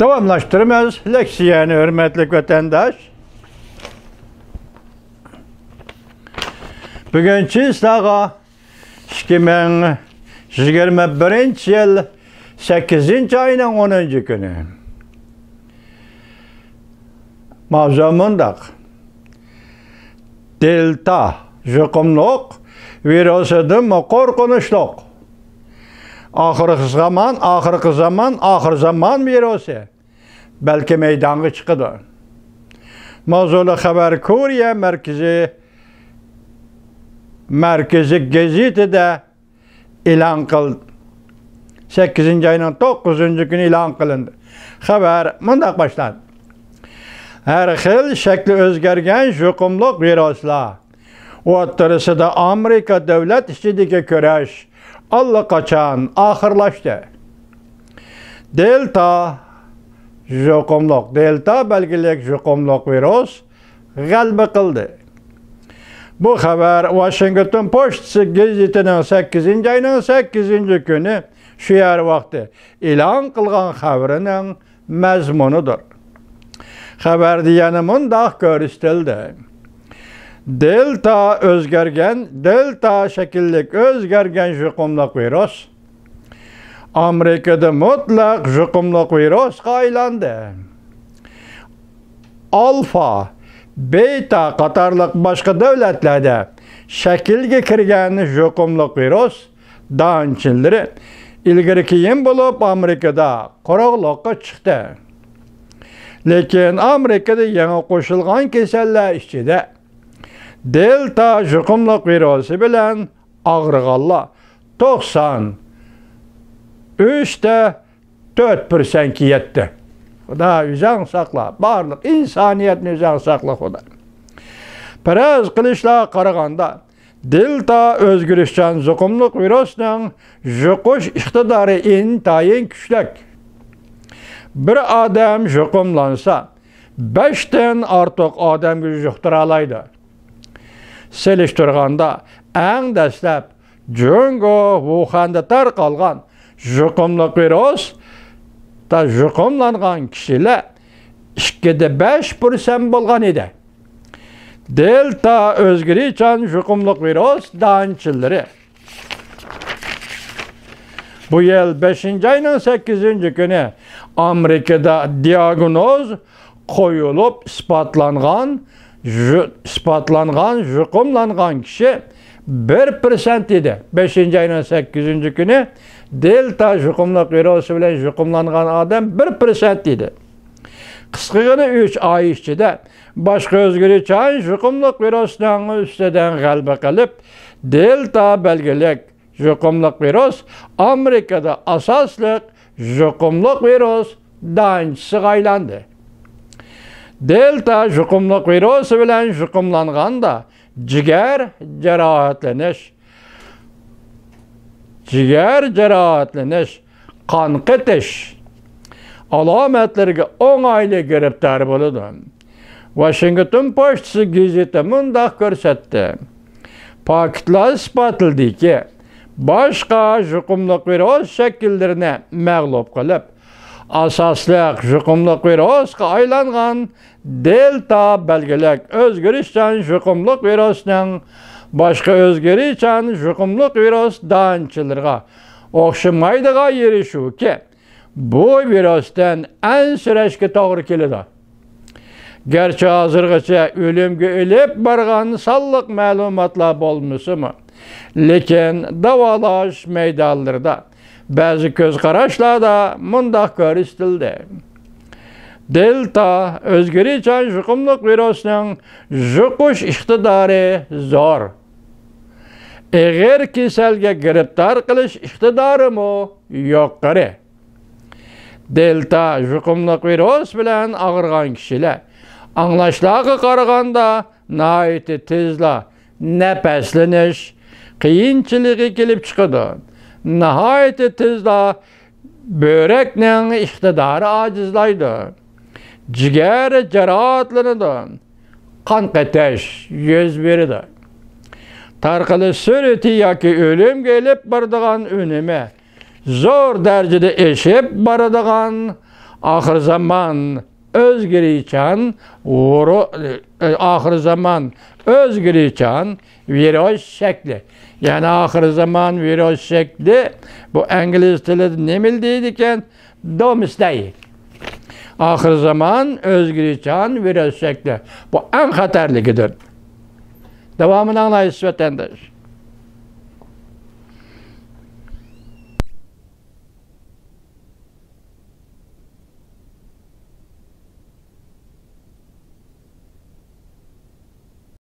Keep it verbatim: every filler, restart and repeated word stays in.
داۋاملاشتۇرىمىز لېكسىيەنى، ھۆرمەتلىك ۋەتەنداش. بۈگۈن سىلەرگە ئىككى مىڭ يىگىرمە بىرىنچى يىل سەككىزىنچى ئاينىڭ ئونىنچى كۈنى. ماۋزۇ مۇنداق. دېلتا يۇقۇملۇق ۋىرۇسىدىنمۇ قورقۇنچلۇق؟ ئاخىرقى زامان، ئاخىرقى زامان، ئاخىر زامان ۋىرۇسى بەلكى مەيدانغا چىقىدۇ. ماۋزۇلۇق خەۋەر كورېيە مەركىزىي، مەركىزىي گېزىتىدە ئېلان قىل-، سەككىزىنچى ئاينىڭ توققۇزىنچى كۈنى ئېلان قىلىندى. خەۋەر مۇنداق باشلاندى. ھەر خىل شەكلى ئۆزگەرگەن يۇقۇملۇق ۋىرۇسلار ئوتتۇرىسىدا ئامېرىكا دۆلەت ئىچىدىكى كۈرەش ئاللىقاچان ئاخىرلاشتى. دېلتا يۇقۇملۇق، دېلتا بەلگىلىك يۇقۇملۇق ۋىرۇس غەلىبە قىلدى. بۇ خەۋەر ۋاشىنگتون پوچتىسى گېزىتىنىڭ سەككىزىنچى ئاينىڭ سەككىزىنچى كۈنى شۇ يەر ۋاقتى ئېلان قىلغان خەۋىرىنىڭ مەزمۇنىدۇر. خەۋەردە يەنە مۇنداق كۆرسىتىلدى. دېلتا ئۆزگەرگەن، دېلتا شەكىللىك ئۆزگەرگەن يۇقۇملۇق ۋىرۇس ئامېرىكىدا مۇتلەق يۇقۇملۇق ۋىرۇسقا ئايلاندى. ئالفا، بېتا قاتارلىق باشقا دۆلەتلەردە شەكىلگە كىرگەن يۇقۇملۇق ۋىرۇس دانچىلىرى ئىلگىرى كېيىن بولۇپ ئامېرىكىدا قۇرۇقلۇققا چىقتى. لېكىن ئامېرىكىدا يېڭى قوشۇلغان كېسەللەر ئىچىدە دېلتا يۇقۇملۇق ۋىرۇسى بىلەن ئاغرىغانلار توقسان ئۈچ تە تۆت پىرسەنتكە يەتتى. خۇدا ئۆزەڭ ساقلا، بارلىق ئىنسانىيەتنى ئۆزەڭ ساقلا، خۇدا. پەرەز قىلىشلارغا قارىغاندا، دېلتا ئۆزگىرىشچان يۇقۇملۇق ۋىرۇسنىڭ يۇقۇش ئىقتىدارى ئىنتايىن كۈچلۈك. بىر ئادەم يۇقۇملانسا، بەشتىن ئارتۇق ئادەمگە يۇقتۇرالايدۇ. سېلىشتۇرغاندا، ئەڭ دەسلەپ جۇڭگو ۋۇخەندە تارقالغان يۇقۇملۇق ۋىرۇستا يۇقۇملانغان كىشىلەر ئىككىدە بەش پىرسەنت بولغان ئىدى. دېلتا ئۆزگىرىشچان يۇقۇملۇق ۋىرۇس دانچىلىرى بۇ يىل بەشىنچى ئاينىڭ سەككىزىنچى كۈنى ئامېرىكىدا دىئاگنوز قويۇلۇپ ئىسپاتلانغان، يۇ-، ئىسپاتلانغان يۇقۇملانغان كىشى بىر پىرسەنت ئىدى. بەشىنچى ئاينىڭ سەككىزىنچى كۈنى دېلتا يۇقۇملۇق ۋىرۇسى بىلەن يۇقۇملانغان ئادەم بىر پىرسەنت ئىدى. قىسقىغىنە ئۈچ ئاي ئىچىدە باشقا ئۆزگىرىشچان يۇقۇملۇق ۋىرۇسنىڭ ئۈستىدىن غەلىبە قىلىپ، دېلتا بەلگىلىك يۇقۇملۇق ۋىرۇس ئامېرىكىدا ئاساسلىق يۇقۇملۇق ۋىرۇس دانچىسىغا ئايلاندى. دېلتا يۇقۇملۇق ۋىرۇسى بىلەن يۇقۇملانغاندا جىگەر جاراھەتلىنىش، جىگەر جاراھەتلىنىش، قان قېتىش ئالامەتلىرىگە ئوڭايلى گىرىپتار بولىدۇ. ۋاشىنگتون پوچتىسى گېزىتى مۇنداق كۆرسەتتى. پاكىتلار ئىسپاتلىدىكى، باشقا يۇقۇملۇق ۋىرۇس شەكىللىرىنى مەغلۇپ قىلىپ، ئاساسلىق يۇقۇملۇق ۋىرۇسقا ئايلانغان دېلتا بەلگىلىك ئۆزگىرىشچان يۇقۇملۇق ۋىرۇسنىڭ باشقا ئۆزگىرىشچان يۇقۇملۇق ۋىرۇس دانچىلىرىغا ئوخشىمايدىغان يېرى شۇكى، بۇ ۋىرۇستىن ئەنسىرەشكە توغرا كېلىدۇ. گەرچە ھازىرغىچە ئۆلۈمگە ئېلىپ بارغان سانلىق مەلۇماتلار بولمىسىمۇ، لېكىن داۋالاش مەيدانلىرىدا بەزى كۆز قاراشلاردا مۇنداق كۆرسىتىلدى. دېلتا ئۆزگىرىشچان يۇقۇملۇق ۋىرۇسنىڭ يۇقۇش ئىقتىدارى زور. ئېغىر كېسەلگە گىرىپتار قىلىش ئىقتىدارىمۇ يۇقىرى. دېلتا يۇقۇملۇق ۋىرۇس بىلەن ئاغرىغان كىشىلەر، ئاڭلاشلارغا قارىغاندا، ناھايىتى تېزلا نەپەسلىنىش قىيىنچىلىقى كېلىپ چىقىدۇ. ناھايىتى تېزلا بۆرەكنىڭ ئىقتىدارى ئاجىزلايدۇ. جىگەر جاراھەتلىنىدۇ. قان قېتىش يۈز بېرىدۇ. تارقىلىش سۈرئىتى ياكى ئۆلۈمگە ئېلىپ بارىدىغان ئۈنۈمى زور دەرىجىدە ئېشىپ بارىدىغان ئاخىر زامان ئۆزگىرىشچان، ۋىرۇ-، ئاخىر زامان ئۆزگىرىشچان ۋىرۇس شەكلى. يەنى ئاخىر زامان ۋىرۇس شەكلى، بۇ ئىنگلىز تىلىدا نېمە دەيدىكەن؟ دومسدەي. ئاخىر زامان ئۆزگىرىشچان ۋىرۇس شەكلى. بۇ ئەڭ خەتەرلىكىدۇر. داۋامىنى ئاڭلايسىز، ۋەتەنداش.